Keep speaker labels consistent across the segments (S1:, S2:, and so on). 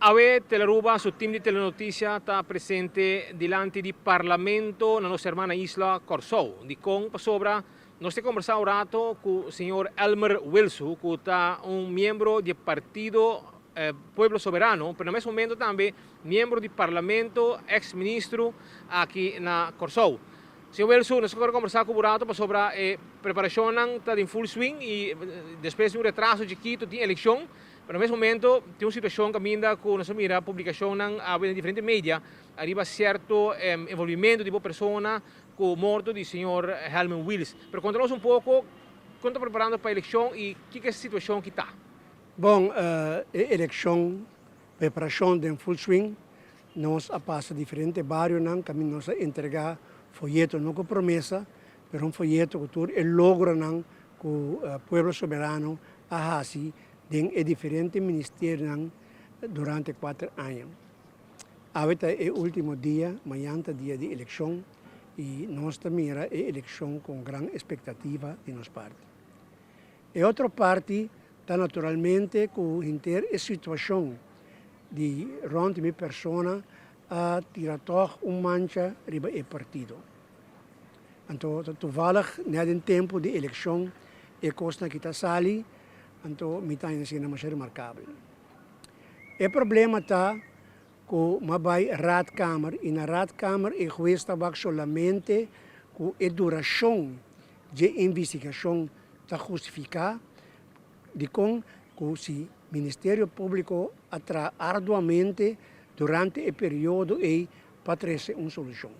S1: Awe Telearuba su team di Telenoticia ta presente dilanti di Parlamento na nos hermana isla Kòrsou. Dikon? Pasobra nos ta kombersá un rato ku señor Elmer Wilsu ku ta un miembro di e partido Pueblo Soberano pero na mes momento tambe miembro di Parlamento, ex ministro aki na Kòrsou. Señor Wilsu, nos ta kombersá ku bo rato pasobra e preparashonnan ta den full swing i despues di un retraso chikito tin elekshon. Pero na mes momento tin un situacion caminda cu nos a mira publicacionnan awe den diferente media ariba cierto envolvimento di bo persona cu morto di señor Helmin Wiels. Pero conta nos un poco con ta preparando pa eleccion y kico e situacion ki ta.
S2: Bon, e eleccion, preparacion den full swing. Nos a pasa diferente barionan caminda nos a entrega foyeto no cu promesa, pero un foyeto cu tur e logronan cu Pueblo Soberano a haci den e diferente ministerionan durante kuater aña. Awe ta e ultimo dia, mañan ta dia di elekshon i nos ta mira e elekshon ku un gran espektativa di nos parti. E otro parti ta naturalmente ku henter e situashon di rònt mi persona a tira tòg un mancha riba e partido. Anto ta toevallig net den tempu di elekshon e kosnan aki ta sali, anto mi ta haña asina masha remarkabel. E problema ta ku m'a bai raadkamer i na raadkamer e hues ta wak solamente ku e durashon dje investigashon ta hustifiká dikon ku si Ministerio Públiko a traha arduamente durante e periodo ei pa trese un solushon.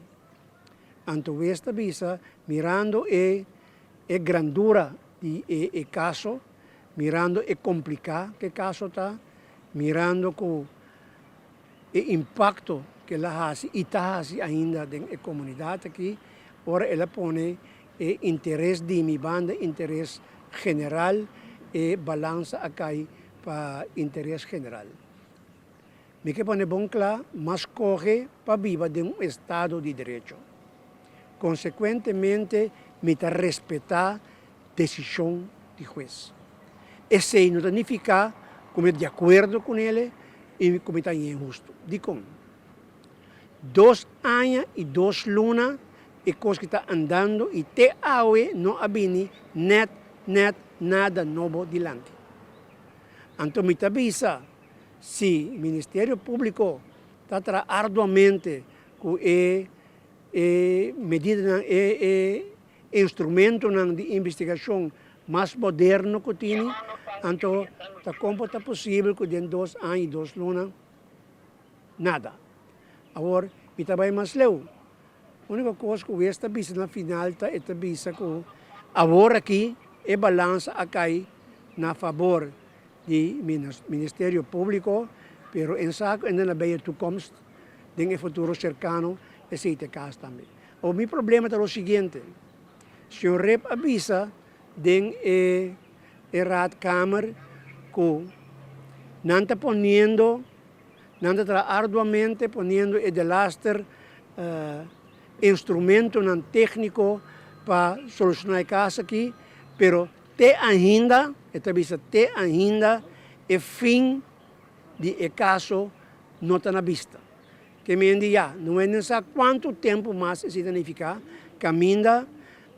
S2: Anto wes ta bisa, mirando e e grandura di e e kaso, mirando e kompliká ku e kaso ta, mirando ku e impakto ku el a hasi i ta hasi ainda den e komunidat aki, ora el a pone e interes di mi banda, interes general, e balansa a kai pa interes general. Mi ke pone bon kla, m'a skohe pa biba den un estado di derecho. Konsekuentemente mi ta respetá desishon di hues. Esei no ta nifiká ku mi ta di akuerdo ku nele i ku mi ta hañ'é hustu. Dikon? Dos aña i dos luna e kos ki ta andando i te awe no a bini nèt nèt nada nobo dilanti. Anto mi ta bisa Si Ministerio Públiko ta traha arduamente ku e e medidanan, e e instrumentonan di investigashon mas moderno ku tini, anto ta kon por ta posibel ku den dos aña i dos luna nada. Awor mi ta bai mas leu. Úniko kos ku wes ta bisa na final ta e ta bisa ku awor aki e balansa a kai na fabor di Ministerio Públiko, pero en sa ku enda na beye toekomst, den e futuro serkano, esei ta e kas tambe. Awor mi problema ta lo siguiente, señor Rip a bisa den e e raadkamer ku nan ta poniendo, nan ta traha arduamente poniendo e delaster instrumentonan tékniko pa solushoná e kas aki, pero Te ainda, e ta bisa te ainda e fin di e kaso no ta na bista. Ke men di ya, no hende sa kuantu tempu mas esei ta nifiká, kaminda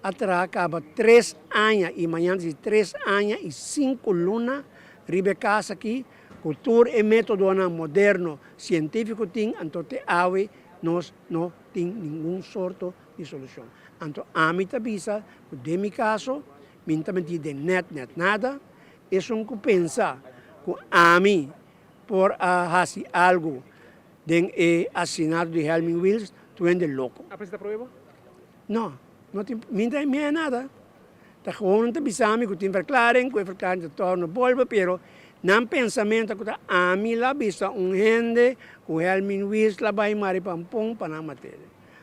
S2: a traha kaba tres aña i mañana ta si tres aña i sinku luna riba e kas aki ku tur e metodonan moderno sientífiko tin, anto te awe nos no tin ningun sorto di solushon. Anto ami ta bisa ku den mi kaso mi no ta menti den nèt nèt nada. Esun ku pensa ku ami por a hasi algu den e asesinato di Helmin Wiels tur hende loko.
S1: A presenta prueba?
S2: No, no tin, mi no ta mira nada. Ta gewoon nan ta bisa mi ku tin verklaring, ku e verklaring ta torno bolbe, pero nan pensamentu ta ku ta ami la bisa un hende ku Helmin Wiels la bai Maripampon pa nan mat'e.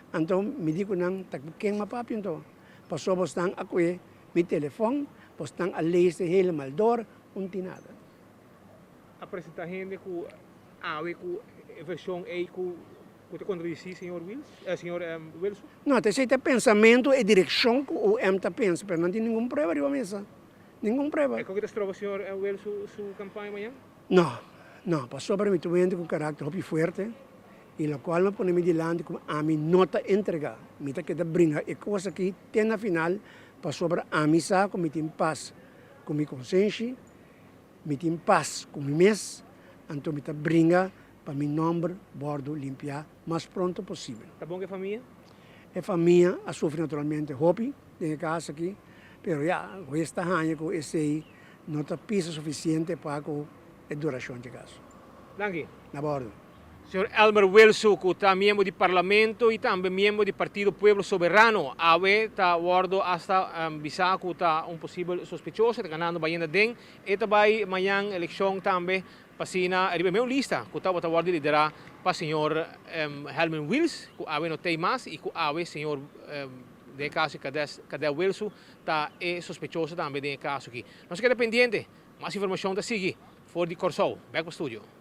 S2: Anto mi di ku nan, Ta ku ken m'a papia anto? Pasobra bosnan a kue mi telefòn, bosnan a lees e helemaal dor, un tin nada.
S1: A presenta hende ku awe ku e vershon ei ku ku ta kontradisí señor Wiels, señor Wilson?
S2: No, ta esei ta e pensamentu, e direkshon ku OM ta pensa, pero nan tin ningun prueba riba mesa, ningun prueba.
S1: E koke ta stroba señor Wilson su kampaña mañan?
S2: No. No, pasobra mi ta un hende ku karakter hopi fuerte i lokual mi a pone mi dilanti ku ami no ta entrega. Mi ta keda bringa e kos aki te na final pasobra ami sa ku mi tin pas ku mi konsenshi, mi tin pas ku mi mes, anto mi ta bringa pa mi nòmber wòrdu limpiá mas pronto posibel.
S1: Ta bon ku e famia?
S2: E famia a sufri naturalmente hopi den e kas aki, pero ya, hues ta haña ku esei no ta pisa sufisiente pa ku e durashon dje kaso.
S1: Danki.
S2: Na bordo.
S1: Señor Elmer Wilsoe ku ta miembro di Parlamento i tambe miembro di Partido Pueblo Soberano awe ta wordo hasta bisa ku ta un posibel sospechoso, ta ganando bayenda den e ta bai mañan elekshon tambe pa asina riba e meu lista ku tabata wordo liderá pa señor Helmin Wiels ku awe no tei mas i ku awe señor den e kaso Cadel Wilsoe ta e sospechoso tambe den e kaso aki. Nos a keda pendiente, mas informashon ta sigui for di Kòrsou. Bèk pa studio.